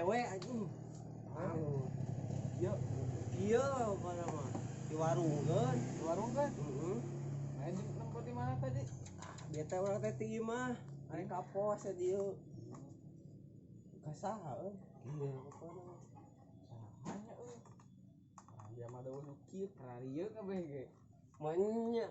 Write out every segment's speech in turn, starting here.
Awewe anjing. Yo, ieu pokona mah. Di warung kan, Di warung kan? Heeh. Main di tempat di mana tadi? Dia teh urang teh ti imah, arek ka pos ya dieu. Ka saha euy? Iya, pokona mah. Sahanya euy. Dia mah da nu kieu kararieu kabeh ge. Manya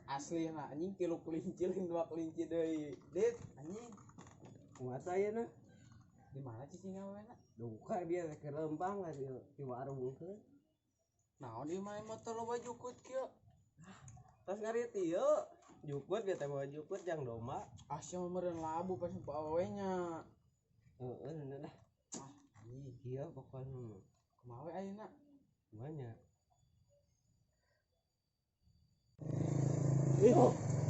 Asli lah anjing tilu kelinci lain dua kelinci deui. Dit anjing. Kumaha ayeuna? Di mana cicing awena? Duka dia teh keur lempang lah di warung teh. Naon ieu mah motor loba jukut kieu? Terus ngarit ieu jukut dia teh bawa jukut jang domba. Ah sia mah meureun labu pas jumpa awewe nya. Heeh, dah. Ah, anjing. Iya pokoknya mah. Kumaha we ayeuna? Banyak. Ih,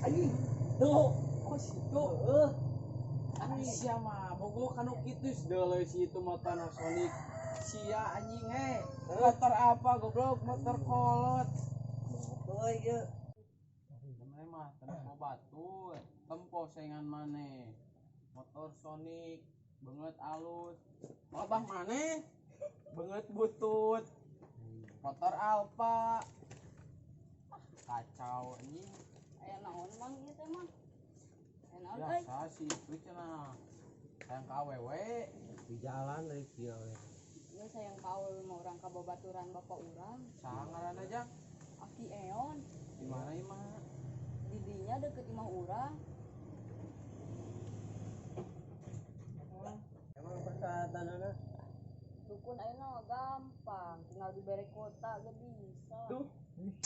anjing. Tuh, Oh situ. heeh. Anjing sia mah bogo kanu kitu deuleu si itu motor Sonic. Sia anjing he. Motor apa goblok? Motor kolot. Oh iya. Mana mah tempo batur, tempo saingan maneh. Motor Sonic beungeut alus. Abah maneh beungeut butut. Motor Alfa. Ah, kacau anjing. Aya naon mang ieu teh mah? Aya naon euy? Biasa si istri cenah. Sayang ka awewe. Di jalan dari kieu we. Ieu sayang ka awewe mah urang ka babaturan bapak urang. Saha ngaranna jang? Aki Eon. Di mana imah? Di dinya deket imah urang. Emang persyaratanana? Dukun ayeuna mah gampang, tinggal dibere kota ge bisa. Duh,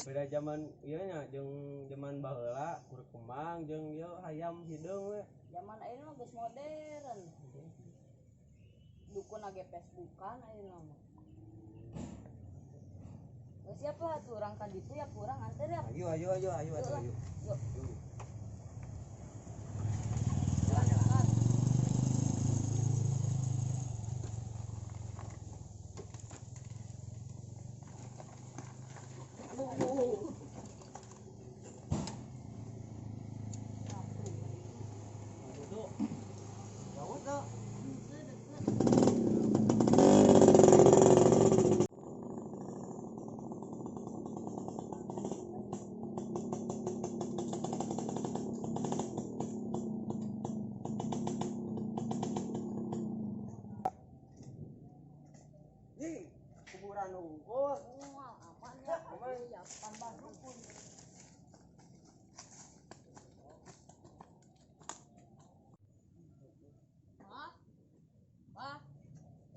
beda zaman ieu nya jeung zaman baheula berkembang jeung ieu hayam hideung we. Zaman ayeuna mah geus modern. Dukun age Facebookan ayeuna mah. Geus siap lah atuh urang ka ditu ya kurang anter ya. Ayo ayo ayo ayo atuh ayo. Yuk. Jalan. Aduh. Jauh tuh. Ih, kuburan unggul. Wah, aman ya. Aman. Ya, tambah dukun. Hah? Wah.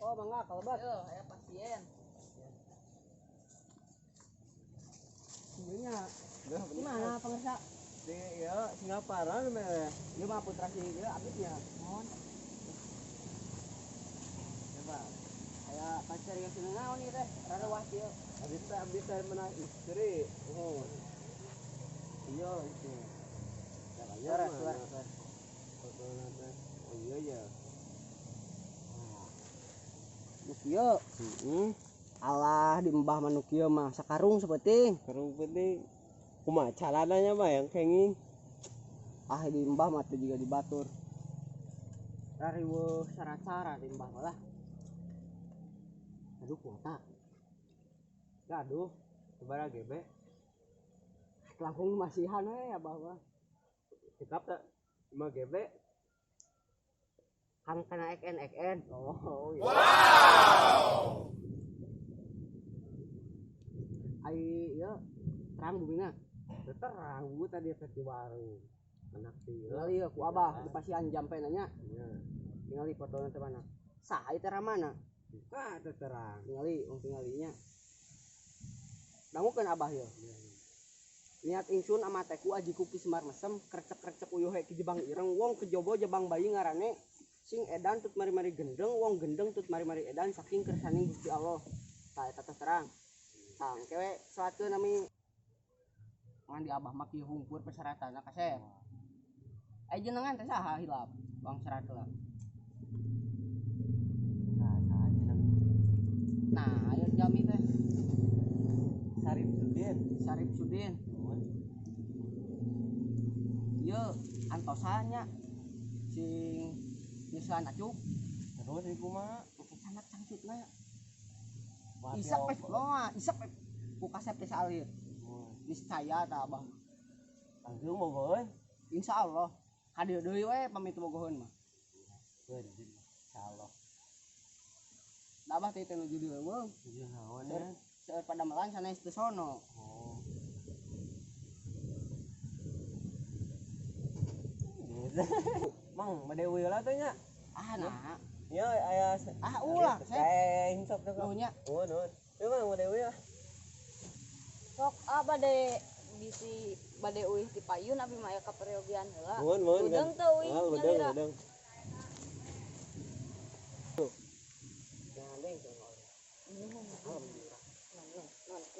Oh, mangga kalebat. Yo, aya pasien. Nya. Gimana pemirsa? Di ieu Singapura meh. Ieu mah putra si ieu abis nya. Mohon. Coba. Aya pacar yang seneng naon ieu teh? Rareuah kieu. Abis teh abis teh menang istri. Oh. Iya itu. Caranya Suara, mana? suara, suara. Fotona teh. Oh iya ya. Nu kieu. Heeh. Alah di mbah mah nu kieu mah sakarung sapenting. Karung penting. Kumaha calananya mah yang kenging. Ah di mbah mah teu jiga di batur. Rariweuh syarat-syarat di mbah mah lah. Aduh kuota. Aduh, sabaraha GB? Langkung masihan we abah mah. Cekap tak 5 GB? Kan kana XN XN. Oh, iya. Ai ieu terang bumina. Teu terang bu tadi teh di warung. Anak teh. Tingali ieu ku abah di pasian jampe nanya. Iya. Tingali fotona teh mana. Saha ieu teh ramana? Buka teu terang. Tingali wong tingalinya. Dangukeun abah ieu. Niat ingsun amateku ajiku Ki Semar mesem krecek-krecek uyuhe ki Jebang ireng wong kejaba jebang bayi ngarane sing edan tut mari-mari gendeng wong gendeng tut mari-mari edan saking kersaning Gusti Allah. Tah eta teh terang. Tah engke we salatkeun nami ngan di abah mah kieu hungkur persyaratanna kasep. Ai jenengan teh saha hilap bang syarat heula. Nah, saha jeneng? Nah, ayo jami teh. Sarip Sudin. Sarip Sudin. Ieu antosannya sing nyusulan acuk. Terus ieu kumaha? Oke, sana Isep we mah, isep we ku kasep teh salir. Niscaya tah abah mah. Langsung bogoheun. Insyaallah. Ka dieu deui we pamit bogoheun mah. Insyaallah. Da abah teh nuju di leuweung. Nuju naon ya? Seueur padamelan sanes teu sono. Oh. Mang, bade uih lah teh nya. Ah nah. Ya aya ah ulah sep. Eh insop teh. Nuhun nya. Nuhun nuhun. Ieu Mang bade uih lah. Sok ah bade bisi bade uih ti payun abi mah aya kaperyogian heula. Nuhun nuhun. Udeung teu uih. Udeung udeung.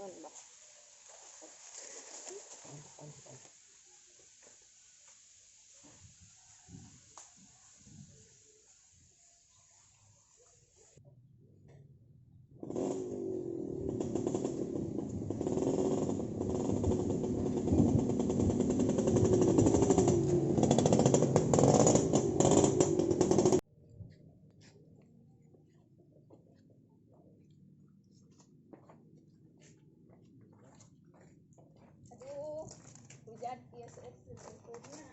Nuhun bah. Hujan ieu seueur-seueurna.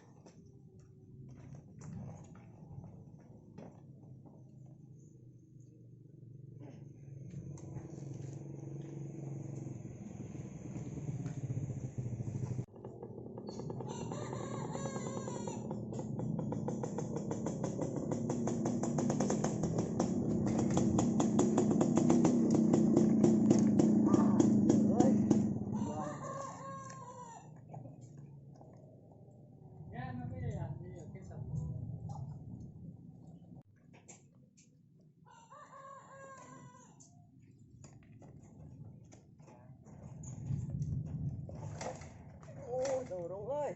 Dorong euy.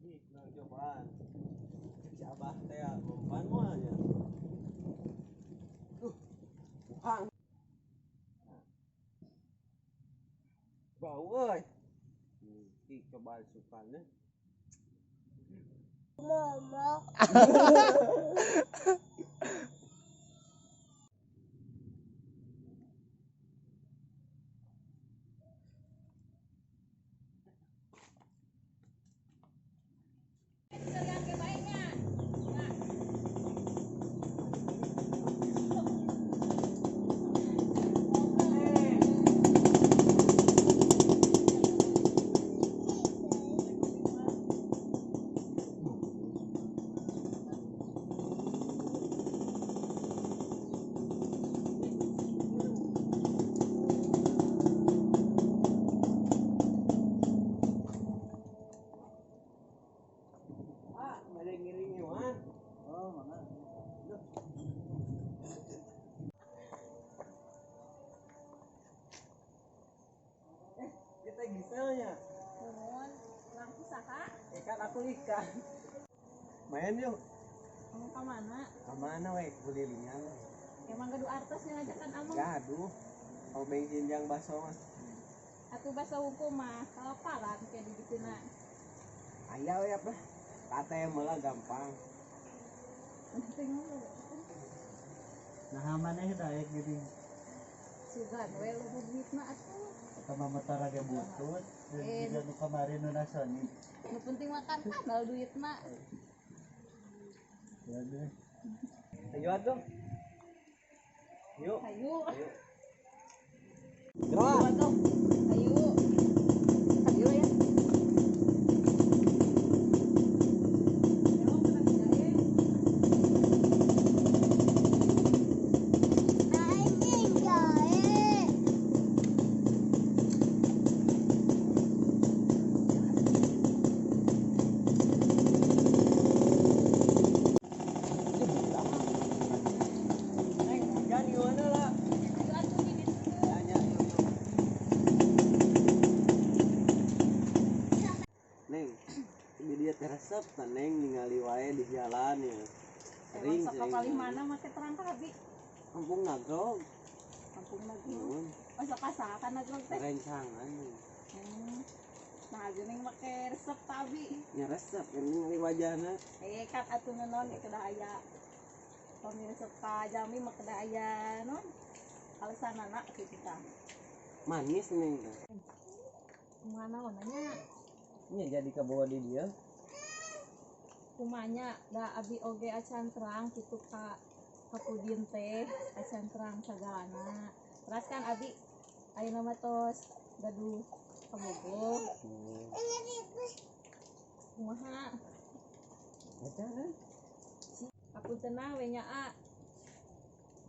Ih, kurang cobaan. Si abah teh mempan moal nya. Duh, buhang. Bau euy. Ih, coba sukanya. Momok. Giselnya. Nuhun, langsung saha? Ikan aku ikan. Main yuk. Kamu ke mana? Ke mana we? Kulilingan. Emang gaduh artos yang ngajakan amang? Gaduh. Mau bensin yang baso mah. Atuh baso hukum mah, kalau palan kayak di sini. Aya we apa? ATM lah gampang. Nah, maneh daek gini. Sugan we loba duitna atuh. Sama motor agak butut, dan juga nu kemarin nu Sony. Nu penting makan tambal duitna. Ya deh. Ayo atuh. Yuk. Ayo. Gerak. Ayo. Ayo ya. Neng, hujan gimana lah? Ayo atuh. Resep teneng ningali wae di jalan ya. Sering Emang sok sering. kapalih mana make terang ka abi? Kampung Nagrog. Kampung Nagrog. Nuhun. Oh sok kasaha ka Nagrog teh? Rencangan. Nah, geuning make resep ka abi. Nya resep ningali wajahna. Eh kan atuh naon ge kedah aya. Pami resep ka jalmi mah kedah aya naon? Alesanana kitu tah. Manis neng teh. Kumaha naonnya? Nya jadi kabawa di dieu. Kumanya da abi oge acan terang kitu ka Pudin teh acan terang sagalana. Terus kan abi ayeuna mah tos gaduh kabogoh. Kumaha? Eta kan? Apunten we nya a.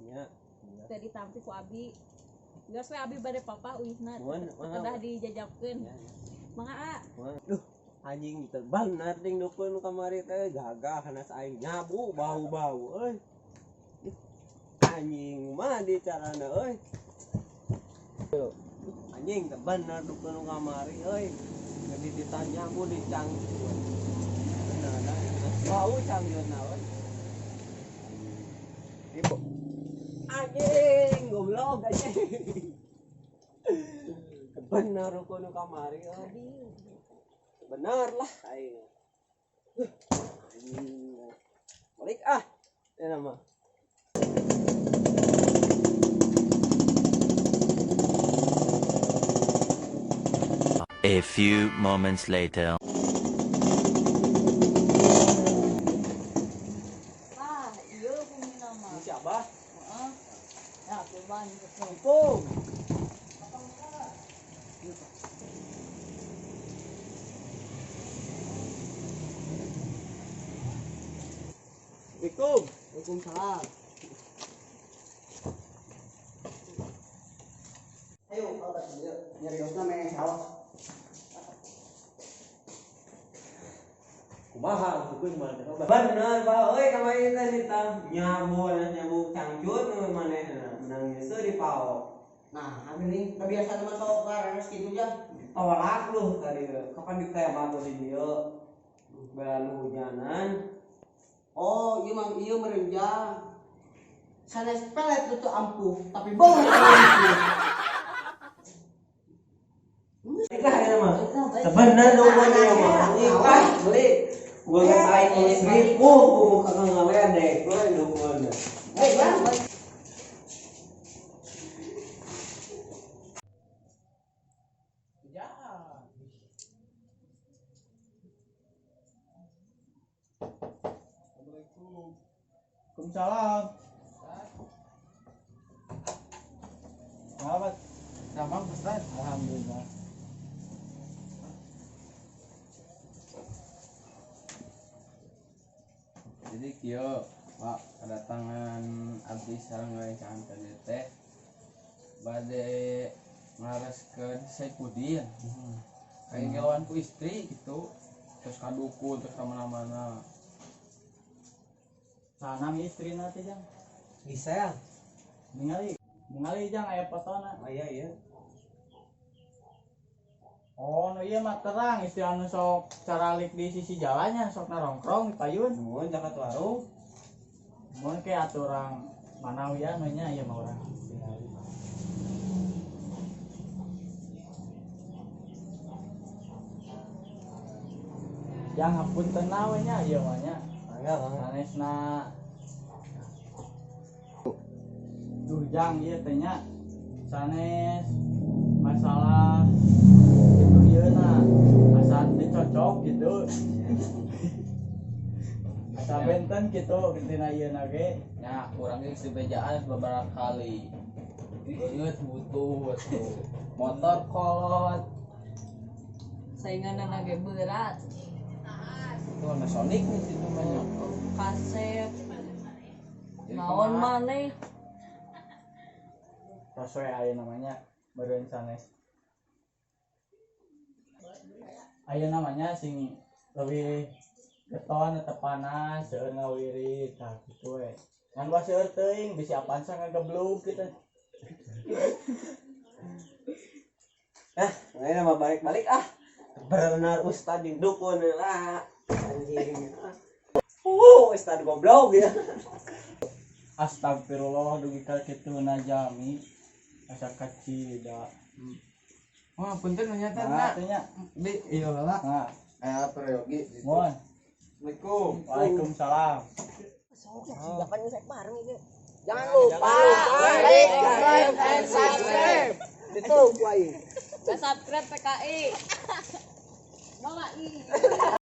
Nya. Teu ditampi ku abi. Geus we abi bade papa uihna kedah dijajabkeun. Mangga a. Duh, anjing teu bener ding dukun kamari teh gagah hanas aing nyabu bau-bau euy. Anjing mah di carana euy. Anjing teu bener dukun kamari euy. Jadi ditanya bu di cangcut. Bener bau cangcutna euy. Ibu. Anjing goblok anjing. Bener dukun kamari euy. Bener lah aing. Anjing. Balik ah. Ini nama. A few moments later. Ah, iya bumi nama. Si Abah. Heeh. Ya, kurban. Assalamualaikum. Assalamualaikum. Waalaikumsalam. Ayo, kalau nyeriosna meh awas. Kumaha dukun mah teh bener ba euy kamari teh ditang nyabu nyabu cangcut nu manehna menang geus di pao. Nah, anu nih, kebiasaan mah sok karenes kitu ja. Tolak lu tadi kapan ditembak di dieu. Bala hujanan. Oh, ieu mah ieu meureun sanes pelet itu ampuh, tapi bau. Ikhlas ya mah. Sebener dukun ieu mah. Ikhlas beli. Gua geus aing seribu buka ngaledek we dukun. Hei, Bang. Ya. Assalamualaikum. Waalaikumsalam. Selamat. Damang Ustaz. Alhamdulillah. Jadi kieu, Pak, kedatangan abdi sareng rencana tadi teh bade ngareskeun Saipudin. Kayak ngelawan ku istri gitu. Terus ka dukun, terus ka mana-mana. Sanam istri nanti jang. Gisel. Ningali, ningali jang aya fotona. Oh iya iya. Oh, nu ieu mah terang istri anu sok caralik di sisi jalannya sok narongkrong di payun. Nuhun jakat warung. Mun ke aturang manawian we nya ieu mah urang. Tingali. Jang hapunten we nya ieu mah nya. Mangga mangga. Sanesna duh jang ieu teh nya sanes masalah itu ieu na asa teu cocok gitu. Asa benten gitu gentina ieu na ge. Nah, urang ge dibejaan beberapa kali. Beungeut butuh tuh. Motor kolot. Sainganna ge berat. Itu warna Sonic nih situ mah nya. Kasep. Jadi Naon kumaha? maneh? Tos we aya namanya meureun sanes. Aya namanya sing lebih geton atau panas seueur ngawirit tah kitu we. Ngan wah seueur teuing bisi Avanza ngageblug kitu. Ah, ini mah balik-balik ah. Benar ustad di dukun lah. Anjing. Anjing. Ustad goblok ya. Astagfirullah, dugi ka kitu na jami asa kacida. Wah, punten nu nyata Nah, na. teh nya. Di ieu heula. Nah, Aya peryogi gitu. mohon. Assalamualaikum. Waalaikumsalam. Sok ya, siapa nih bareng iki. Jangan lupa like, comment, and subscribe. Itu ku aing. Subscribe PKI. Mama i.